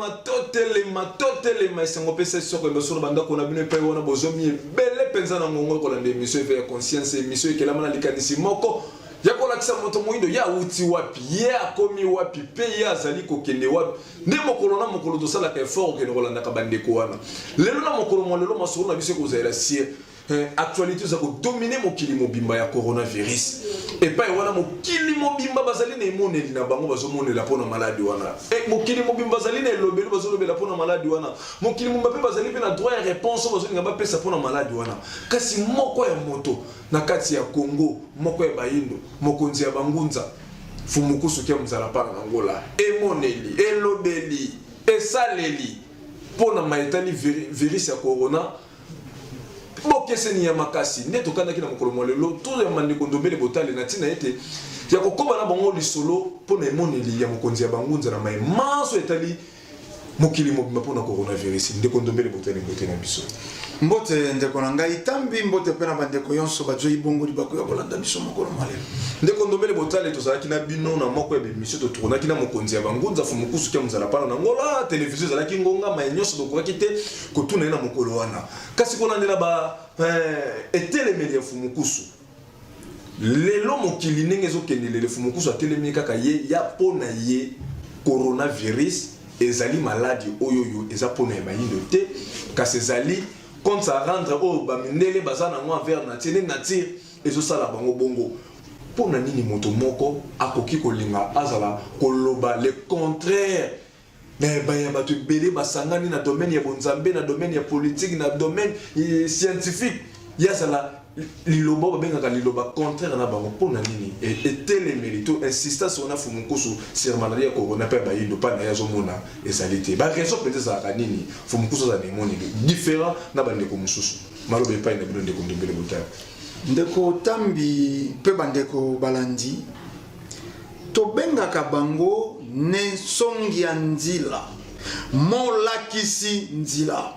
Totelema, totelema, totelema, esengo pesa soko ebosolo bandako na bino epai wana bozomi ebele mpenza na ngongo kolanda emission Eveil ya Conscience, emission ekelama na likanisi moko ya kolakisa moto moindo ye awuti wapi, ye akomi wapi mpe ye azali kokende wapi. Nde mokolo na mokolo tosalaka effort kokende kolandaka bandeko wana. Lelo na mokolo mwa lelo masolo na biso ekozalela sie Eh, actualité eza kodomine mokili mobimba ya coronavirus epai wana mokili mobimba bazali na emoneli na bango bazomonela mpo na maladi wana eh, mokili mobimba bazali na elobeli bazolobela mpo na maladi wana mokili mobimba mpe bazali mpe na droit ya réponse oyo bazolinga bapesa mpo na maladi wana. Kasi moko ya moto na kati ya Congo, moko ya bayindo, mokonzi ya bangunza Fumukusu kia Mzalapana na Angola, emoneli, elobeli, esaleli mpo na maetali virus ya corona bokeseni ya makasi. Nde tokandaki na mokolo mwa lelo toyamba ndeko Ndombele Botale na ntina ete ya kokoba na bango lisolo mpo na emoneli ya mokonzi ya bangunza na maye manso etali mokili mobimba mpo na coronavirus. Ndeko Ndombele Botale, mbote na biso. Mbote ndeko na ngai Tambi, mbote mpe na bandeko yonso bazwi bongo libaku ya kolanda biso mokolo mwa lelo. Ndeko Ndombele Botale, tozalaki na bino na moko ya bemission totournaki na mokonzi ya bangunza Fumukusu kia Mzalapana na Angola. Televizio ezalaki ngonga maye nyonso tokokaki te kotuna ye na mokolo wana, kasi kolandela ba etelemeli ya Fumukusu lelo mokili ndenge ezokendelele, Fumukusu atelemi kaka ye ya mpo na ye coronavirus ezali maladi oyo oyo eza mpona ya bayindo te, kasi ezali compte à rendre oyo bamindele baza nango envers nature, nde nature ezosala bango bongo. Mpo na nini moto moko akoki kolinga azala koloba le contraire na ebaya bato ebele basangani na domaine ya bonzambe, na domaine ya politique, na domaine scientifique, ye azala liloba oyo babengaka liloba contraire na bango? Mpo na nini etelemeli to insistance wana Fumukusu sur maladie ya corona mpe ya bayindo mpa na ye azomona ezali te? Baraison mpenza ezalaka nini Fumukusu azala na emoneli différent na bandeko mosusu? Maloba epai na bino, ndeko Ndombele Botala. Ndeko Tambi mpe bandeko balandi, tobengaka bango ne nsongi ya nzila, molakisi nzila.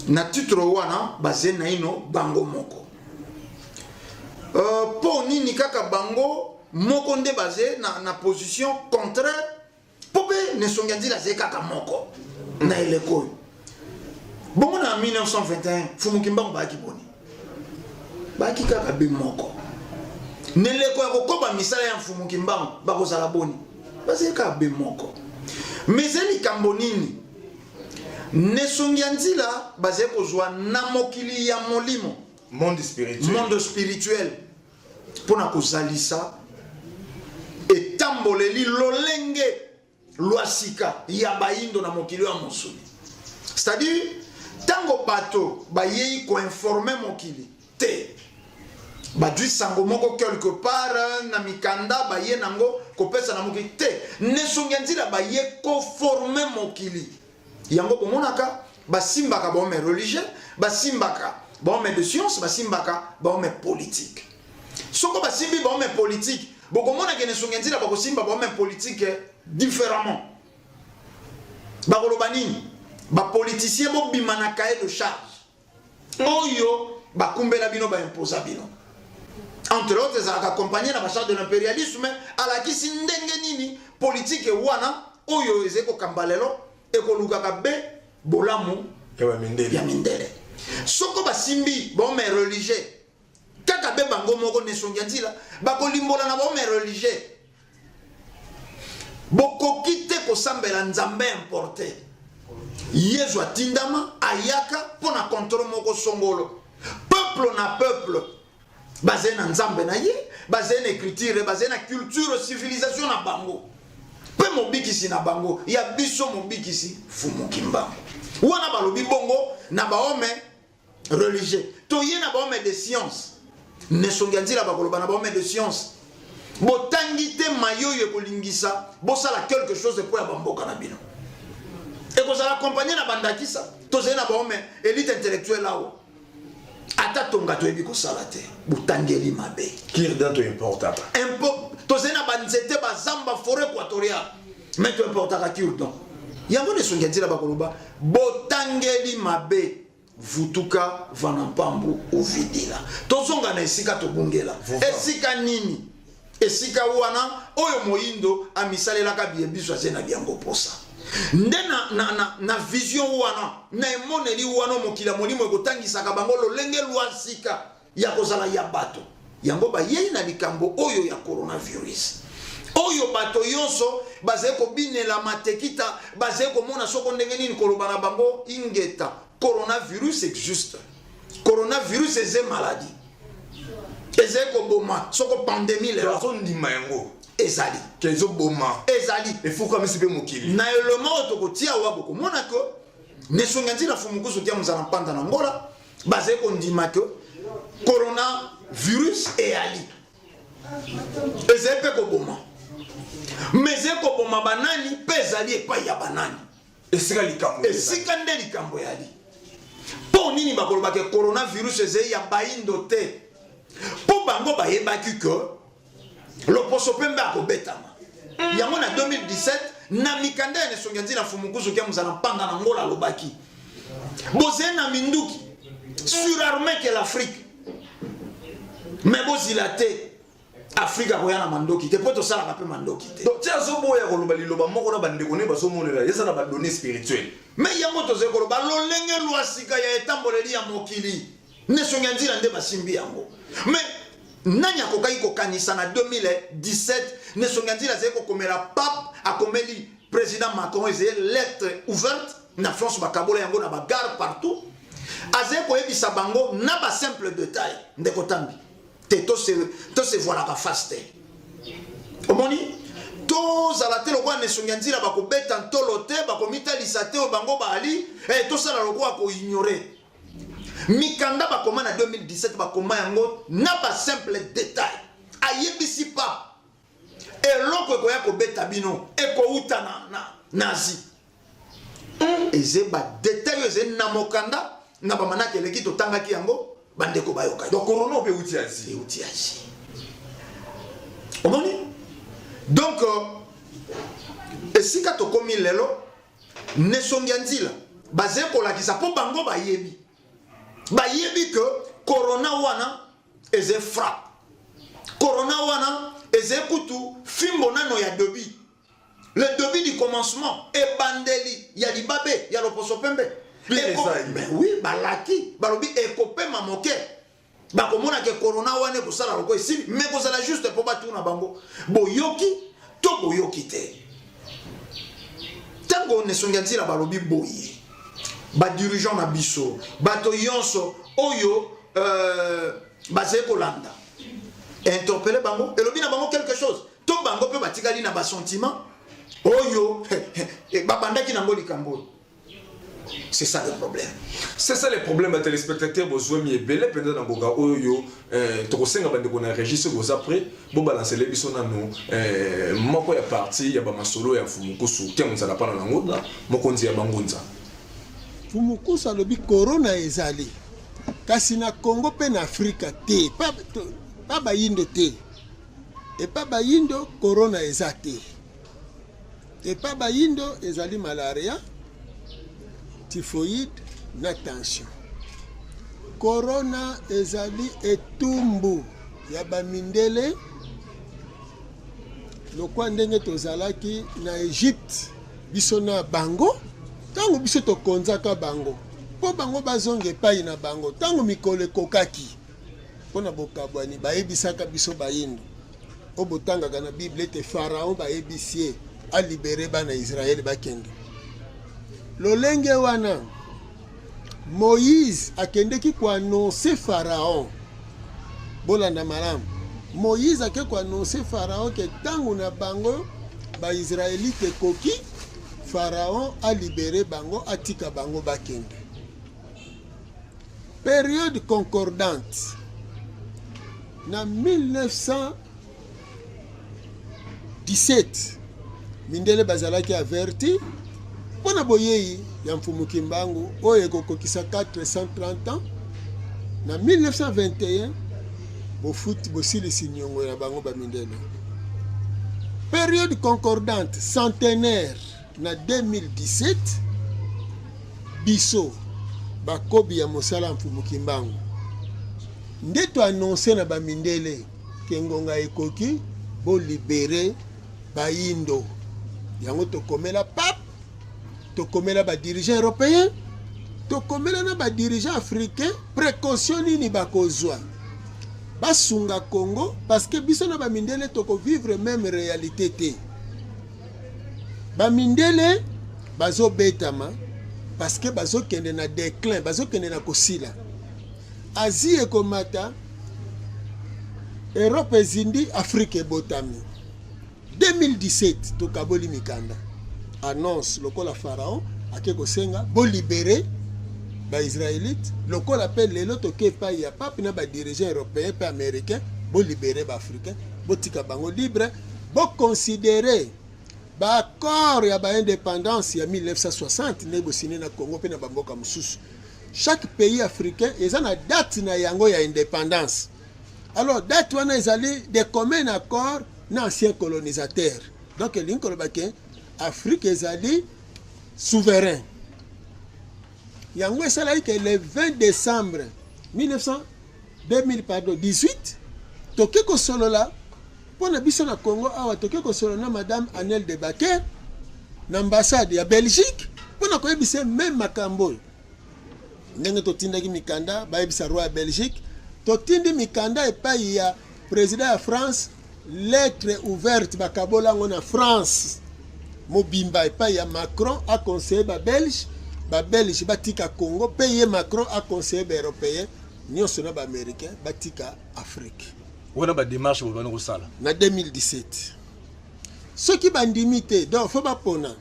Na titre wana baze naino bango moko. Mpo nini kaka bango moko nde baze na position contraire? Mpo mpe na nsongi ya nzila azali kaka moko na eleko oyo. Bongo na 1921 Mfumu Kimbangu bayaki boni? Bayaki kaka be moko. Na eleko ya kokoba misala ya Mfumu Kimbangu bakozala boni? Bazali kaka be moko. Mais ezali likambo nini? Na esongi ya nzila bazali kozwa na mokili ya molimo, monde spirituel, monde spirituel, mpo na kozalisa etamboleli lolenge lwa sika ya bayindo na mokili ya mosuni. C'est-à-dire ntango bato bayei koinforme mokili te, bazwi sango moko quelque part na mikanda, baye nango kopesa na mokili te. Nesongi ya nzila baye koforme mokili yango. Bomonaka basimbaka bahomme religieux, basimbaka bahomme de science, basimbaka bahomme politique. Soko basimbi bahomme politique, bokomona ke nesongi ya nzila bakosimba bahomme politique différemment. Bakoloba nini? Bapoliticien, bobima na cahier de charge oyo bakumbela bino, baimposa bino. Entre autres ezalaka accompagné na bacharte de l'impérialisme. Alakisi ndenge nini politike wana oyo ezali kokamba lelo ekolukaka be bolamu ya bamindele. Ya mindele. Soko basimbi bahomme religieux, kaka be bango moko nesongi ya nzila bakolimbola na bahomme religieux: bokoki te kosambela nzambe importe. Yezu atindama, ayaka mpo na contrôle moko songolo. Peuple na peuple bazali na nzambe na ye, bazali na écriture, bazali na culture, civilisation na bango mpe mobikisi na bango. Ya biso mobikisi Fumu Kimbangu. Wana balobi bongo na bahomme religieux. Toye na bahomme de science. Nesongi ya nzila bakoloba na bahomme de science: botangi te mayoyo ekolingisa bosala quelque chose mpo ya bamboka na bino. Ekozala accompagné na bandakisa. Tozali na bahomme élite intellectuelle awa, ata tonga toyebi kosala te, botangeli mabe. Cure-dent toimportaka. Tozali na banzete, bazamba, forêt équatoriale, mais toimportaka cure-dent. Yango nesongi ya nzela bakoloba: botangeli mabe, vutuka vana mpambu ovidila. Tozonga na esika tobungela. Esika nini? Esika wana oyo moyindo amisalelaka biye biso aze na biango posa. Nde na, na, na, na vision wana, na emoneli wana, mokili ya molimo ekotangisaka bango lolenge lwa sika ya kozala ya bato. Yango bayei na likambo oyo ya coronavirus, oyo bato yonso bazali kobinela matekita, bazali komona soko ndenge nini koloba na bango ingeta. Coronavirus existe, coronavirus eze maladie, ezali koboma soko pandemie lelo. Azondima yango. Ezali ke ezoboma. Ezali. Efukamisi mpe mokili. Na eloma oyo tokotia wa, bokomona ke nesongi nzila Fumukusu kia mozala mpanda na Ngola bazali kondima ke coronavirus eyali, ezali mpe koboma. Mais ezali koboma banani mpe ezali epai ya banani? Esika likambo. Esika nde likambo eyali. Mpo nini bakoloba ke coronavirus ezali ya bayindo te? Mpo bango bayebaki ke loposo pembe akobetama. Yango na 2017, na mikanda ya Nesongi ya Nzila Mfumukusu kia mozala mpanda na Ngola, alobaki: bozali na minduki, surarmé que l'Afrique, mais bozila te, Afrique akoya na mandoki te, mpo tosalaka mpe mandoki te. Donc ti azoboya koloba liloba moko na bandeko nde bazomonela, eza na badonnées spirituelles. Mais yango tozali koloba lolenge lwa sika ya etamboleli ya mokili. Nesongi ya Nzila nde basimbi yango. Mais nani akokaki kokanisa na 2017, Nesongi ya Nzila azali kokomela pape, akomeli président Macron, ezali lettre ouverte na France, bakabola yango na bagare partout, azali koyebisa bango na basimple détail. Ndeko Tambi te, tose voilaka face te. Omoni, tozala te lokola Nesongi ya Nzila, bakobeta ntolo te, bakomitalisa te oyo bango baali, tosala lokola koignore mikanda bakoma na 2017. Bakoma yango na basimple détail. Ayebisi pape: eloko ekoya kobeta bino ekouta na Asie. Eze badétail oyo ezali na mokanda na bamanaka eleki, totangaki yango, bandeko bayokaki. Donc corona mpe euti Asie. Euti Asie. Omoni, donc esika tokomi lelo, Nesongi ya Nzila bazali kolakisa mpo bango bayebi ke corona wana eza frappe. Corona wana eza kutu fimbo nano ya début, le début du commencement, ebandeli ya libabe ya loposo pembe. Pire ezali. Mais oui, balaki balobi ekopema moke, bakomona ke corona wana ekosala loko esili, mais kozala juste mpo batuna bango boyoki to boyoki te. Ntango Nesongi ya Nzila balobi boye, badirigeant na biso, bato nyonso oyo bazali kolanda, interpelle bango, elobi na bango quelque chose to bango mpe batikali na basentiment oyo babandaki nango likambo oyo. C'est ça le problème. C'est ça le problème. Batéléspectateur, bozwami ebele mpenza na ngonga oyo. Tokosenga bandeko na régie, soki boza prêt, bobalancele biso nanu moko ya partie ya bamasolo ya Mfumukusu ke mozala mpana na ngonda, mokonzi ya bangunza. Fumukusu alobi corona ezali, kasi na Congo mpe na Afrika te, pa bayindo te. Epa bayindo corona eza te. Epa bayindo ezali malaria, typhoïde na tension. Corona ezali etumbu ya bamindele, lokwa ndenge tozalaki na Egypte, biso na bango. Ntango biso tokonzaka bango mpo bango bazonga epai na bango, ntango mikolo ekokaki mpo na bokabwani, bayebisaka biso bayindo oyo botangaka na Bible ete Pharaon bayebisi ye alibere bana Israele bakende. Lolenge wana Moïse akendeki koannonce Pharaon. Bolanda malamu, Moïse ake koannonce Pharaon ke ntango na bango baisraélite ekoki, Pharaon alibere bango, atika bango bakende. Période concordante na 1917, mindele bazalaki averti mpo na boyei ya Mfumu Kimbangu oyo ekokokisa 430 ans na 1921. Bofuti bosilisi niongo na bango bamindele. Période concordante centenaire na 2017, biso bakobi ya mosala ya Mfumu Kimbangu nde toannonce na bamindele ke ngonga ekoki, bolibere bayindo. Yango tokomela pape. Tokomela ba dirigeants européens, tokomela na ba dirigeants africains, précaution nini bakozwa basunga Congo parce que biso na bamindele tokovivre même réalité te. Bamindele bazobetama parce que bazokende na déclin, bazokende na kosila. Asie ekomata, Europe ezindi, Afrique ebotami. 2017 tokaboli mikanda annonce lokola Pharaon ake kosenga bolibere baisraélite, lokola mpe lelo toke epai ya pape na badirigeant européen mpe américain, bolibere baafricain, botika bango libre, boconsidere baaccord ya baindépendance ya 1960 ndenge bosine na Congo mpe na bamboka mosusu. Chaque pays africain eza na date na yango ya indépendance. Alors date wana ezali de commun accord na ancien colonisateur. Donc elingi koloba ke Afrique ezali souverain. Yango esalaki ke le 20 décembre 1900 2000 pardon 18 toke kosolola mpo na biso na Congo awa, toke kosolola na madame Anel de Baker na ambassade ya Belgique mpo na koyebisa meme makambo oyo. Ndenge totindaki mikanda bayebisa roi ya Belgique, totindi mikanda epai ya président ya France, lettre ouverte bakabola yango na France mobimba epai ya Macron aconseille babelge, babelge batika Congo, mpe ye Macron aconseille baeuropéen nyonso na baaméricain batika Afrique. Wana badémarche bobandi kosala na 2017. Soki bandimi te, donc faut bapona,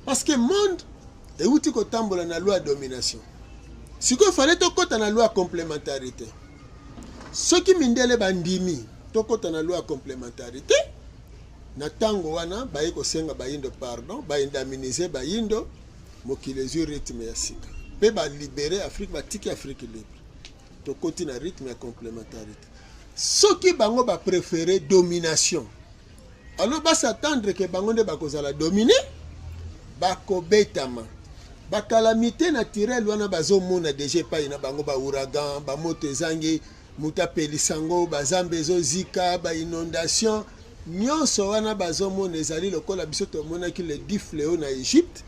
parce que monde euti kotambola na loi ya domination. Sikoyo fallait tokɔta na loi ya complémentarité. Soki mindele bandimi tokɔta na loi ya complémentarité, na ntango wana baye kosenga bayindo pardon, baindemnize bayindo, mokili ezwi rythme ya sika mpe balibere Afrique, batiki Afrique libre, tokoti na rythme ya complémentarité. Soki bango bapréféré domination, alors bas'attendre ke bango nde bakozala dominé, bakobetama. Bacalamité naturelle wana bazomona déjà epai na bango, baouragan, bamoto ezangi moto apelisa yango, bazamba ezozika, bainondation nyonso wana bazomona ezali lokola biso tomonaki le 10 fléau na Égypte,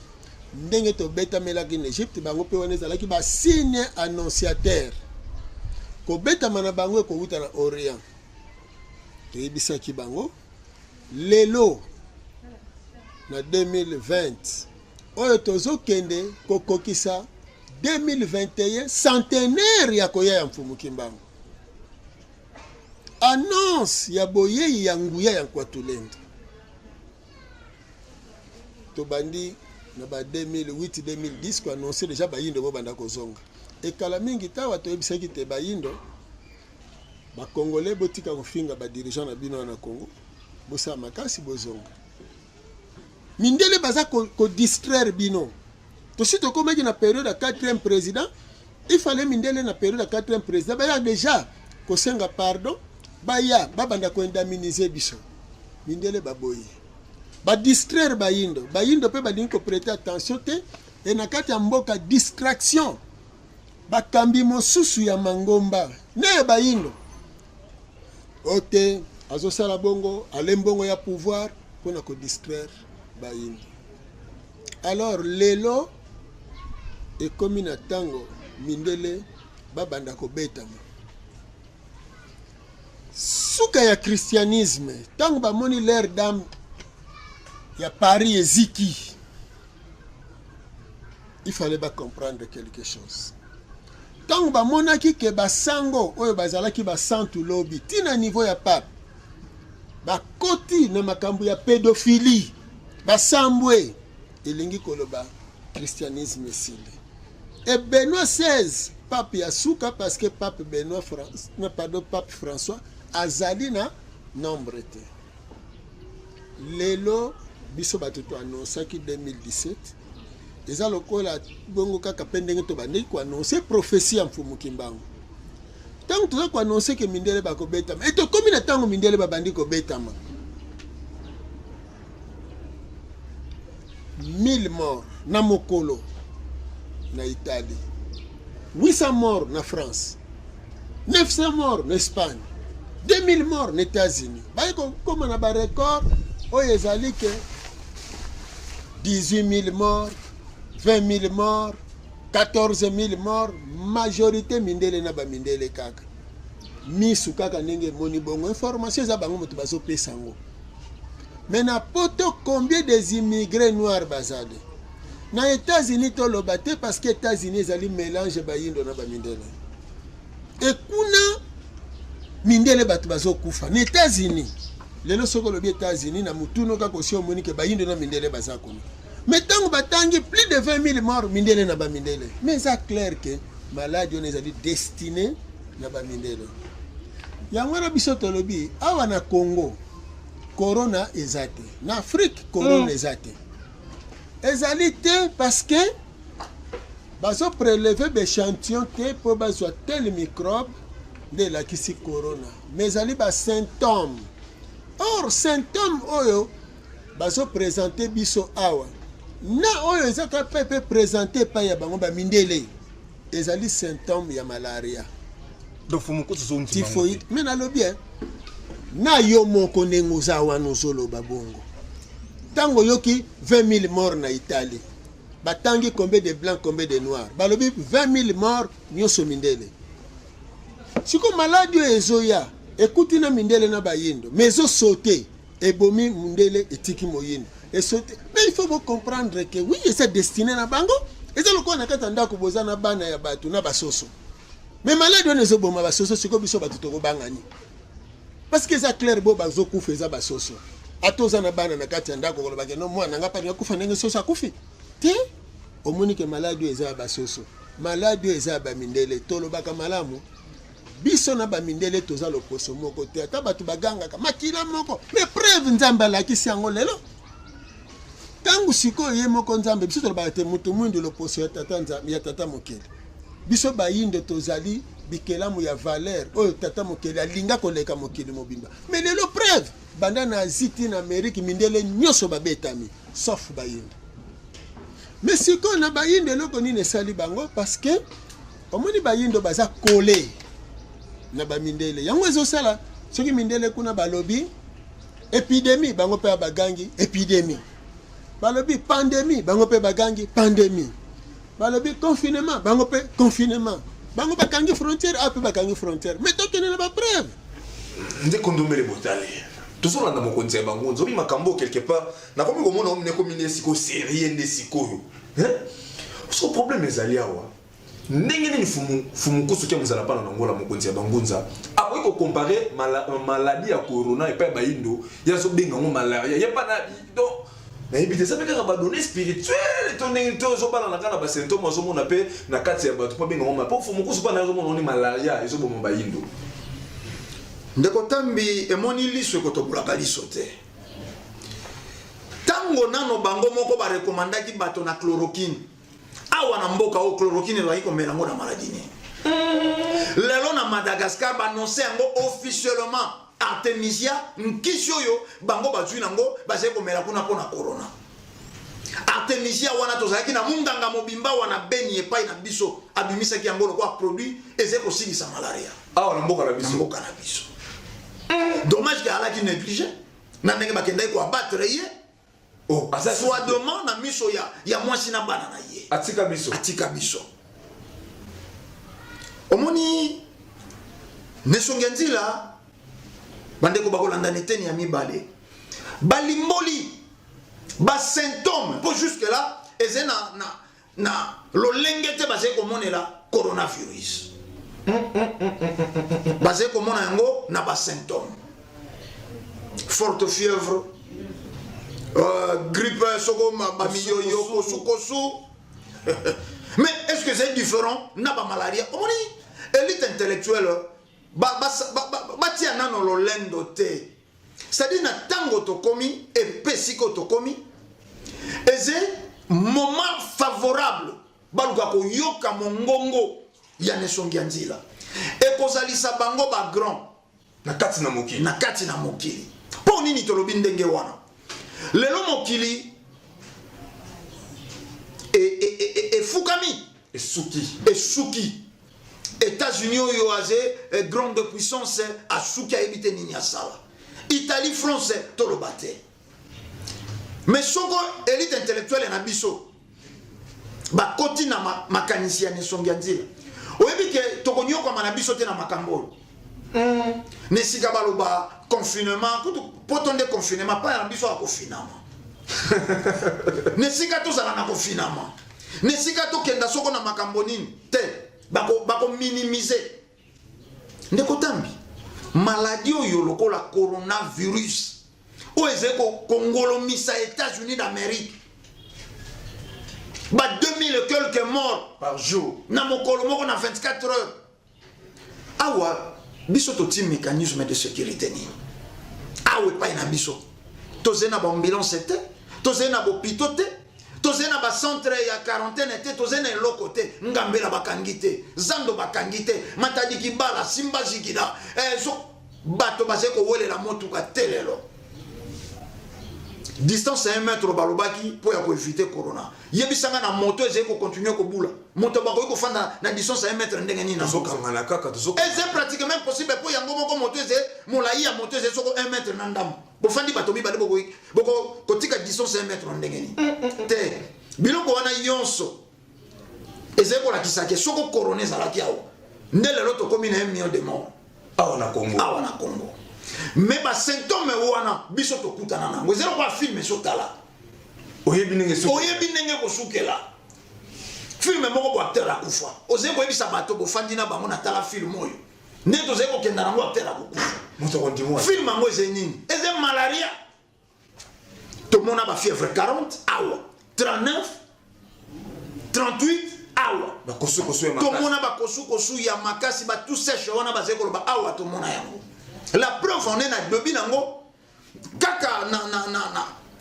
ndenge tobetamelaki na Égypte. Bango mpe wana ezalaki basigne annonciateur. Kobetama na bango ekowuta na Orient. Toyebisaki bango lelo na 2020 oyo tozokende kokokisa 2021 centenaire ya koya ya Mfumu Kimbangu, annonce ya boyei ya nguya ya Nkwatulendo. Tobandi na ba 2008 2010 koannonce déjà bayindo bobanda kozonga. Ekala mingi tawa toyebisaki te bayindo bakongolais botika kofinga badirigeant na bino na Congo, bosala makasi bozonga. Mindele baza kodistraire bino. Tosi tokomaki na période ya quatrième président. Il fallait mindele na période ya quatrième président baya déjà kosenga pardon, baya babanda koindemnize biso. Mindele baboyi badistraire bayindo, bayindo mpe balingi koprêter attention te. E na kati ya mboka distraction, bakambi mosusu ya mangomba ne ya bayindo o te azosala bongo ale mbongo ya pouvoir mpona kodistraire bayindo. Alors lelo ekomi na ntango mindele babanda kobetama. Suka ya christianisme, ntango bamoni l'ère dame ya Paris eziki, il fallait bacomprendre quelque chose. Ntango bamonaki ke basango oyo bazalaki basantu lobi ntina niveau ya pape bakoti na makambo ya pédophilie, basambwe, elingi koloba christianisme esili. E Benoît XVI, pape ya suka, parce que pape Benoît Fran... pardon, pape François azali na nombre te. Lelo biso bato toannonsaki 2017 eza lokola bongo kaka mpe ndenge tobandeki koannonce prophétie ya Mfumu Kimbangu. Ntango toza koannonce ke mindele bakobetama, e tokomi na ntango mindele babandi kobetama, 1000 morts na mokolo na Italie, 800 morts na France, 900 morts na Espagne, 2000 morts na États-Unis. Baye kokóma na barecord oyo ezali ke 18 000 morts, 20 000 morts, 14 000 morts, majorité mindele na bamindele kaka. Misu kaka ndenge emoni bongo, information eza bango moto bazopesa yango. Mais na poto combien des immigrés noirs bazali? Na États-Unis toloba te parce que États-Unis ezali mélange bayindo na bamindele. E kuna mindele bato bazokufa na États-Unis. Lelo soki olobi États-Unis na mutuno kaka osi omoni ke bayindo na mindele baza kuna. Mais ntango batangi plus de 20 000 morts mindele na bamindele. Mais eza clair ke maladi wana ezali destiné na bamindele. Yango wana biso tolobi awa na Congo corona eza te, na Afrique corona eza te. Ezali te parce que bazo prélever baéchantillon te mpo bazwa tel microbe nde elakisi corona, mais ezali basymptôme. Or symptôme oyo bazoprésente biso awa na oyo ezaka mpe mpe présente epai ya bango bamindele ezali symptôme ya malaria, Donc Fumu Nkusu ozondima? Typhoïde. Mais nalobi na yo moko ndenge oza wana ozoloba bongo, ntango oyoki 20 000 morts na Italie, batangi combien de blancs, combien de noirs? Balobi 20 000 morts nyonso mindele. Siko maladi oyo ezoya ekuti na mindele na bayindo, mais ezosaute, ebomi mundele, etiki moyindo, esaute. Mais il faut bocomprendre que oui, eza destiné na bango. Eza lokola na kati ya ndako boza na bana ya bato na basoso, mais maladi wana ezoboma basoso. Sikoyo biso bato tokobangani parce que eza clair, bo bazokufa eza basoso. Ata oza na bana na kati ya ndako, kolobake no mwana nga mpani akufa ndenge soso akufi te. Omoni ke maladi oyo eza ya basoso, maladi oyo eza ya bamindele. Tolobaka malamu, biso na bamindele toza loposo moko te, ata bato bagangaka makila moko. Mais preuve, Nzambe alakisi yango lelo. Ntango sikoyo ye moko Nzambe, biso tolobaka te moto mwindu loposo ya tata Nzambe, ya tata mokeli. Biso bayindo tozali bikelamu ya valeur oyo tata mokeli alinga koleka mokili mobimba. Mais lelo preuve, banda na Asie ti na Amérique, mindele nyonso babetami sauf bayindo. Mais sikoyo na bayindo eloko nini esali bango? Parce que omoni bayindo baza kole na bamindele. Yango ezosala soki mindele kuna balobi épidémie, bango mpe bagangi épidémie. Balobi pandémie, bango mpe bagangi pandémie. Balobi confinement, bango mpe confinement. Bango bakangi frontière, a mpe bakangi frontière. Mais tokende na bapreuve. Nde kondombele botale, tozolanda mokonzi ya bango nzobi makambo. Quelque part nakomi komona omine komi nde sikoyo sérieux, nde sikoyo so problème ezali awa. Ndenge nini Fumu Nkusu Kia Muzala mpana na Ngola, mokonzi ya bangunza, akoki kocomparer maladie ya corona epai ya bayindo, ye azobenga yango malaria? Ye mpana donc nayebi te, eza mpe kaka badonnées spirituelles to ndenge to ezobana kaka na basymptôme azomona mpe na kati ya bato mpo abenga yango, mpo Fumu Nkusu mpana azomona oni malaria ezoboma bayindo? Ndeko Tambi, emoni liso ekotobolaka liso te. Ntango nano bango moko barekomandaki bato na chloroquine awa na mboka oyo, chloroquine ezalaki komela yango na maladi nini? Lelo na Madagascar baannonce yango officiellement, artemisia, nkisi oyo bango bazwi nango, bazali komela kuna mpo na corona. Artemisia wana, tozalaki na munganga mobimba wana Beni epai na biso, abimisaki yango lokola produit ezali kosilisa malaria. Awa na mboka na na biso? Mboka na biso. Dommage ke alaki négligé na ndenge bakendaki koabattre ye Oh, aza froidement na miso ya mwasi na bana na ye. Atika biso. Atika biso. Omoni nesongi ya nzila, bandeko bakolanda na eteni ya mibale, balimboli basymptôme, mpo jusque là ezali na lolenge te bazali komonela coronavirus. Bazali komona yango na basymptôme: forte fièvre, grippe, soko bamiyoyo, kosukosu. Mais est ce que c'est différent na bamalaria? Omoni élite intellectuelle batia nano lolendo te. C'est-à-dire na ntango tokomi epe esika oyo tokomi, eze moment favorable baluka koyoka mongongo ya nesongi ya nzela, ekozalisa bango bagrand na kati na mokili. Na kati na mokili. Mpo nini tolobi ndenge wana? Lelo mokili efukami. Esuki. Esuki. États-Unis oyo aze grande puissance asuki, ayebi te nini asala. Italie, France, toloba te. Mais soko élite intellectuelle na biso bakoti na makanisi ya nesongi ya nzila, oyebi ke tokonyokwama na biso te na makambo oyo. Na esika baloba confinement, kutu poto nde confinement pa na biso akofinama. Na esika tozala na kofinama, na esika tokenda soko na makambo nini te, bakominimize bako. Ndeko Tambi, maladie oyo lokola coronavirus oyo ezali kongolomisa États-Unis d'Amérique, ba 2000 et quelques morts par jour, na mokolo moko, na 24 heures. Awa biso toti mécanisme de sécurité nini? Awa epai na biso tozali na baambulance te, tozali na bopito te, tozali na bacentre ya quarantaine te, tozali na eloko te. Ngambela bakangi te, zando bakangi te, Matadi Kibala, Simba Zikida, so bato bazali kowelela motuka te. Lelo distance ya 1 mètre balobaki mpo ya koéviter corona. Yebisanga, na moto ezali kocontinuer kobula, moto bakoki kofanda na distance ya 1 mètre ndenge nini na mboka? Tozokangana kaka, tozo Eza pratiquement impossible, mpo yango moko moto eze molai ya moto eze soko 1 mètre na ndambo, bofandi bato mibale, bokoki boko kotika distance ya 1 mètre na ndenge nini te? Biloko wana nyonso ezali kolakisa ke soko corona ezalaki awa nde lelo tokomi na 1 million de mort. Awa na Congo. Awa na Congo. Mais basymptôme wana biso tokutana nango, eza lokola film ezotala. Oyebi ndenge soki Oyebi ndenge kosukela film moko bo acteur akufa. Ozali koyebisa bato bofandi na bango: na tala film oyo, ndenge tozali kokenda nango, acteur akokufa. Moto akondimwa. Film yango eza nini? Eza malaria. Tomona bafièvre 40 awa, 39, 38 awa. Bakosukosu ya makasi. Tomona bakosukosu ya makasi, batoux sèche wana bazali koloba awa, tomona yango. La preuve, on est na début nango kaka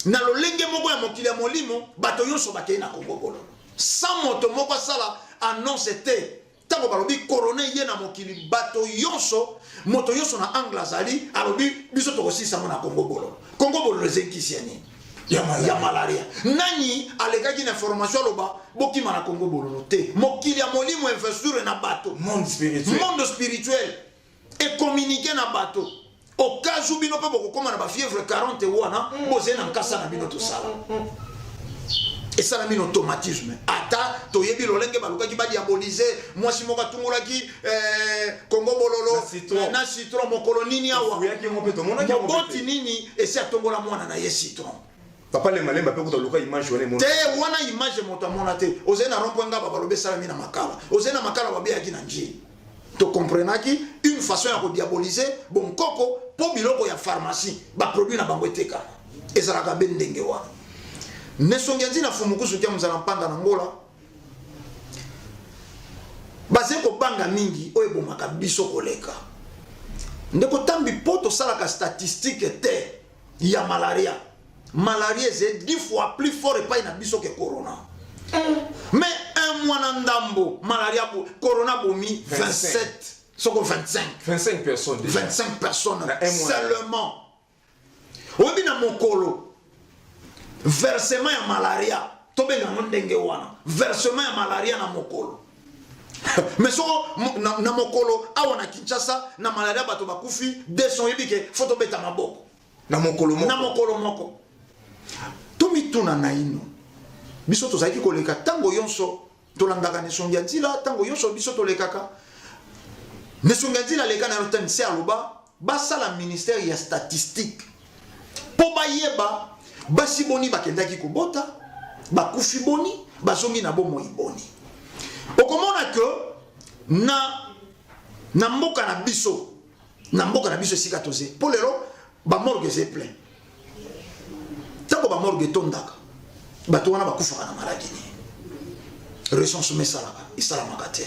na lolenge moko ya mokili ya molimo. Bato nyonso bakei na Kongo Bololo sans moto moko asala annonce te. Ntango balobi corona ye na mokili, bato nyonso, moto nyonso na angle azali, alobi biso tokosilisa yango na Kongo Bololo. Kongo Bololo eza nkisi ya nini? Ya malaria. Ya malaria. Nani alekaki na information aloba bokima na Kongo Bololo te? Mokili ya molimo investure na bato. Monde spirituel. Monde spirituel ecommuniquer na bato au cas où bino mpe bokokóma na bafièvre 40 wana, bozali na nkasa na bino. Tosala esalami na automatisme. Ata toyebi lolenge balukaki badiaboliser mwasi moko atungolaki Kongo Bololo. Na citron. Na citron mokolo nini awa. Ofuyaki yango mpe tomonaki yango mpe moboti te. Nini esi atongola mwana na ye citron. Papa Lembalemba mpe kuta luka image wana emona. Te, wana image moto amona te. Ozali na rond-point Ngaba, balobi esalami na Makala. Ozali na Makala, babeyaki na Njili. Tocomprenaki une façon ya kodiaboliser bonkoko mpo biloko ya pharmacie, baproduit na bango etekama. Ezalaka be ndenge wana. Nesongi ya ntina fumukusu kia mozala mpanda na Ngola, bazali kobanga mingi oyo ebomaka biso koleka. Ndeko Tambi, mpo tosalaka statistique te ya malaria, malaria ezali 10 fois plus fort epai na biso ke corona. Mais un mois na ndambo, malaria corona bomi 25. 27 soko 25. 25 personnes déjà. 25 personnes. Na un mois. Seulement oyebi na mokolo versement ya malaria, tobenga yango ndenge wana, versement ya malaria na mokolo. Mais soko na mokolo awa na Kinshasa na malaria bato bakufi 200, oyebi ke fo tobeta maboko. Na mokolo moko. Na mokolo moko. Tomituna na ino, biso tozalaki koleka ntango nyonso, tolandaka nesongi ya nzila ntango nyonso biso tolekaka nesongi ya nzila. Aleka na yo te se aloba basala ministère ya statistique mpo bayeba basi boni bakendaki kobota, bakufi boni, bazongi na bomoi boni. Okomona ke na mboka na biso, na mboka na biso esika toze mpo lelo bamorgue eza plein. Ntango bamorgue etondaka, bato wana bakufaka na maladi nini? Recensement esalaka, esalamaka te.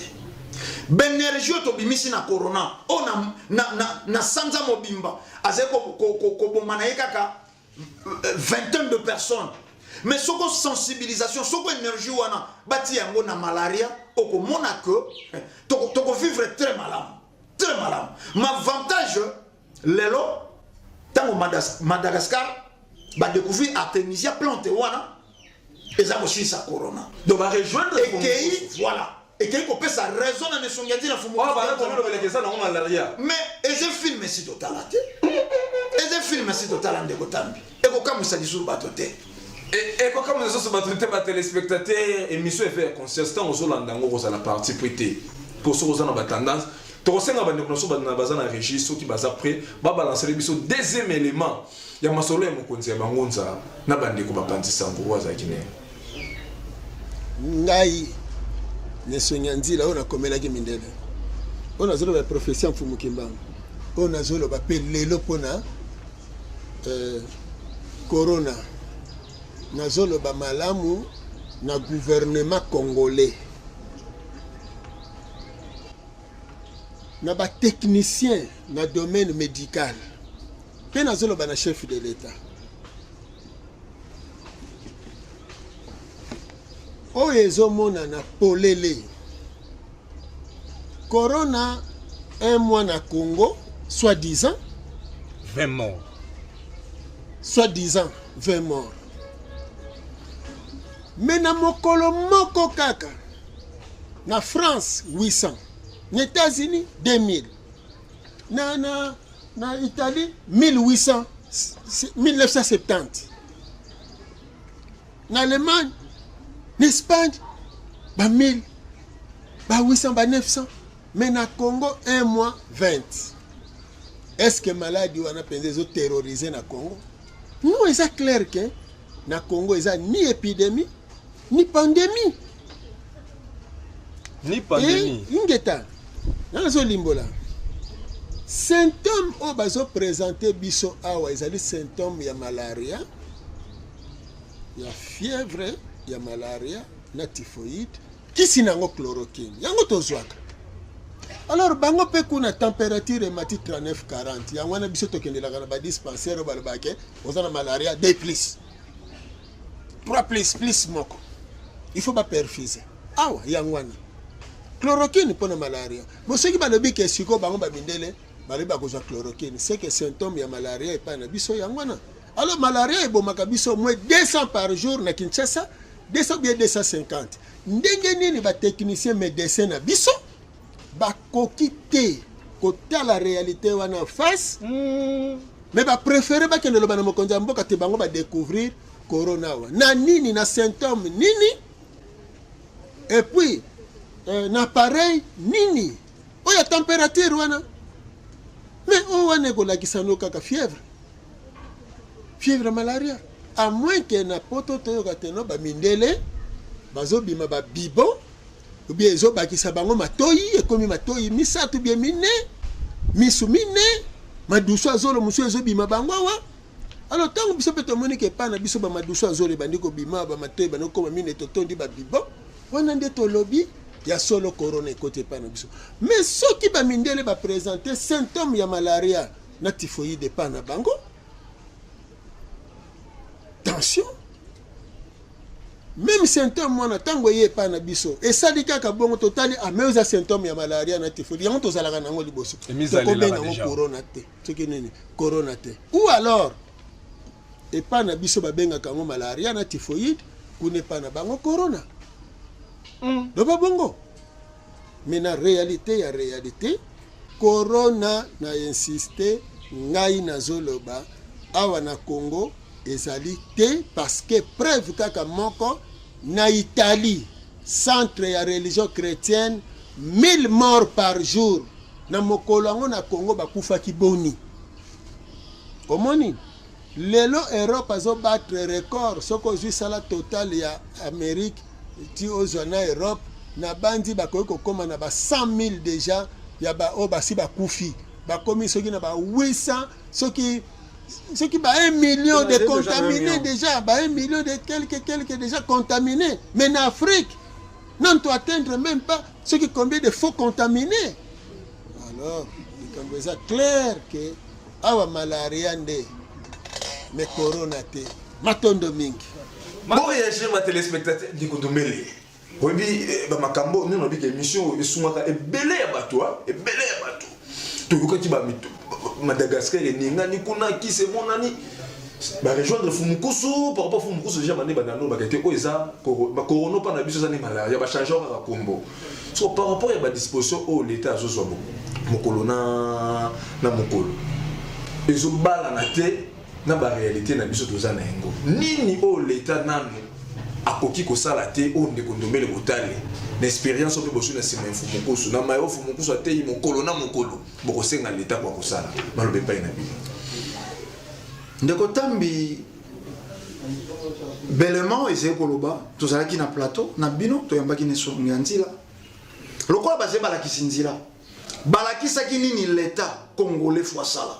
Baénergie oyo tobimisi na corona oyo na sanza mobimba azali koboma na ye kaka vingtaine de personnes, mais soko sensibilisation, soko énergie wana batia yango na malaria, okomona ke tokovivre très malamu, très malamu. Ma avantage lelo, ntango Madagascar badécouvrir artemisia, plante wana eza kosilisa corona. Donc barejoindre. Ekei, voilà, ekei kopesa raison na nesongi ya ntina fumu. Oyo balobelaka eza nango malaria. Mais eza film esi totala te, eza film esi totala. Ndeko Tambi, ekokamwisa lisusu bato te. Ekokamwisa lisusu bato te, ba telespectateurs, emission Effet ya conscience, ntango ozolanda yango okozala parti pris te, mpo soki oza na ba tendance, tokosenga bandeko na biso baza na régie, soki baza prêt, babalancele biso deuxième élément ya masolo ya mokonzi ya bangunza na bandeko bapanzi sango oyo azalaki na ye. Ngai Nesongi ya Nzila oyo nakomelaki mindele, oyo nazoloba ya prophetie ya Mfumu Kimbangu, oyo nazoloba mpe lelo mpona corona, nazoloba malamu na gouvernement congolais, na ba technicien na domaine médical, mpe nazoloba na chef de l'État. Oyo ezomonana polele, corona un mois na Congo, soi-disant 20 morts, soi-disant 20 morts, mais na mokolo moko kaka na France 800, na États-Unis 2000, na Italie 1800, 1970, na Allemagne, na Espagne ba 1000, ba 800, ba 900, mais na Congo un mois 20. Est-ce que maladie wana mpenza ezoterroriser na Congo? Non, eza clair que na Congo eza ni épidémie ni pandémie. Ni pandémie. Ingeta nazolimbola symptôme oyo bazoprésente biso awa ezali symptôme ya malaria, ya fièvre ya malaria na typhoïde, kisi nango chloroquine, yango tozwaka. Alors bango mpe kuna température emati 39 40, yango wana biso tokendelaka na badispensaire oyo balobaka oza na malaria 2 plus 3 plus plus moko, il faut baperfuse awa, yango wana chloroquine mpona malaria. Bo soki balobi ke sikoyo bango bamindele balobi bakozwa chloroquine, c'est que symptôme ya malaria epai na biso yango wana. Alors malaria ebomaka biso moins 200 par jour na Kinshasa, 200 bien 250. Ndenge nini batechnicien médecin na biso bakoki te kotala réalité wana face, mais bapréféré bakende loba na mokonzi ya mboka te bango badécouvrir corona awa na nini, na symptôme nini, et puis na appareil nini oyo ya température wana? Mais oyo wana ekolakisa no kaka fièvre, fièvre malaria, à moins que na poto toyoka te no bamindele bazobima babibo ou bien ezobakisa bango matoi, ekomi matoi misato bien mine, misu mine, madusu azolo mosusu ezobima bango awa. Alors ntango biso mpe tomoni ke epai na biso bamadusu azolo ebandi kobima, bamatoi ebandi kokoma mine, totondi babibo wana, nde tolobi ya solo corona ekoti epai na biso. Mais soki bamindele baprésente symptôme ya malaria na typhoïde epai na bango, tension, même symptôme wana ntango eye epai na biso esali kaka bongo, totali ame eza symptôme ya malaria na typhoïde, yango tozalaka nango liboso, tokobenga yango corona te, soki nini corona te. Ou alors epai na biso babengaka yango malaria na typhoïde, kuna epai na bango corona. Loba bongo, mais na réalité ya réalité, corona, na insiste, ngai nazoloba awa na Congo ezali te, parce que preuve kaka moko, na Italie, centre ya religion chrétienne, 1000 morts par jour na mokolo yango. Na Congo bakufaki boni? Omoni lelo Europe azobattre record. Soki ozwi sala total ya Amérique ti ozwa na Europe, na bandi bakoki kokóma na ba 100 000 déjà ya baoyo basi bakufi, bakomi soki na ba 800, soki ba 1 million de contaminés déjà, ba 1 million de quelque quelque déjà contaminés. Mais na Afrique non, to atteindre même pas soki combien de faux contaminés. Alors likambo eza clair ke awa malaria nde, mais corona te. Matondo mingi. Boréagir, batéléspectateur. Ndeko Ndombele, oyebi bamakambo nini? Olobiki émission esungaka ebele ya bato, ebele ya bato. Toyokaki Madagascar eningani kuna, kisi emonani, barejoindre Fumukusu par rapport Fumukusu déjà bande bandano bakete oyo eza bacorona mpa na biso eza nde malaria, bachange kaka kombo. So par rapport ya badisposition oyo l'État azozwa mokolo na mokolo, ezobalana te. Na ba réalité na biso toza na yango, nini oyo leta nanu akoki kosala te oyo ndeko Ndombele Botale na experience oyo mpe bozwi na nsima ya Mfumu Nkusu na maye oyo Mfumu Nkusu ateyi mokolo na mokolo, bokosenga leta kwa kosala? Maloba epai na bino. Ndeko Tambi, belema ezali koloba, tozalaki na plateau na bino, toyambaki na esongo ya nzila lokola bazali balakisi nzila, balakisaki nini leta congolais fo asala.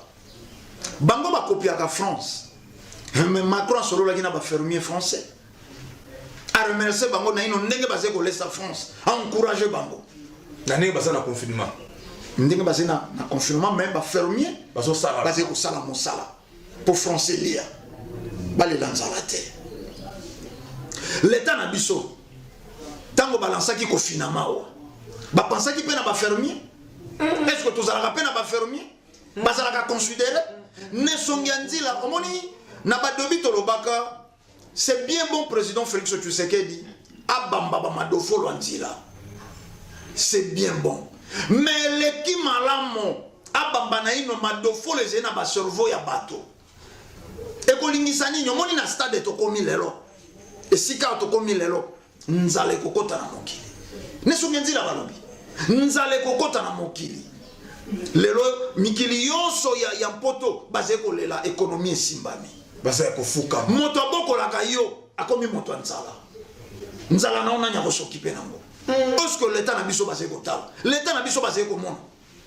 Bango bakopiaka France, mais Macron asololaki na bafermier français, aremercie bango naino ndenge bazali kolesa France, aencourage bango na ndenge baza na confinement. Ndenge bazali na confinement, mais bafermier bazosala, bazali kosala mosala mpo France elia, balela nzala te. Leta na biso, ntango balansaki kofinama awa, bapansaki mpe na bafermier? Est ce que tozalaka mpe na bafermier? Bazalaka considéré nesongi ya nzila. Omoni, na badobi tolobaka, c'est bien bon, président Félix Tshisekedi abamba bamadofolo ya nzila, c'est bien bon, mais eleki malamu abamba na ino madofolo ezali na bacerveau ya bato. Ekolingisa nini? Omoni, na stade tokomi lelo, esika tokomi lelo, nzala ekokota na mokili. Nesongi nzila balobi nzala ekokota na mokili. Lelo mikili nyonso ya mpoto bazali kolela, économie esimbami. Baza ya kofukama. Moto abokolaka yo akomi moto ya nzala. Nzala na yo, nani akosokipe nango? Parce que leta na biso bazali kotala, leta na biso bazali komona,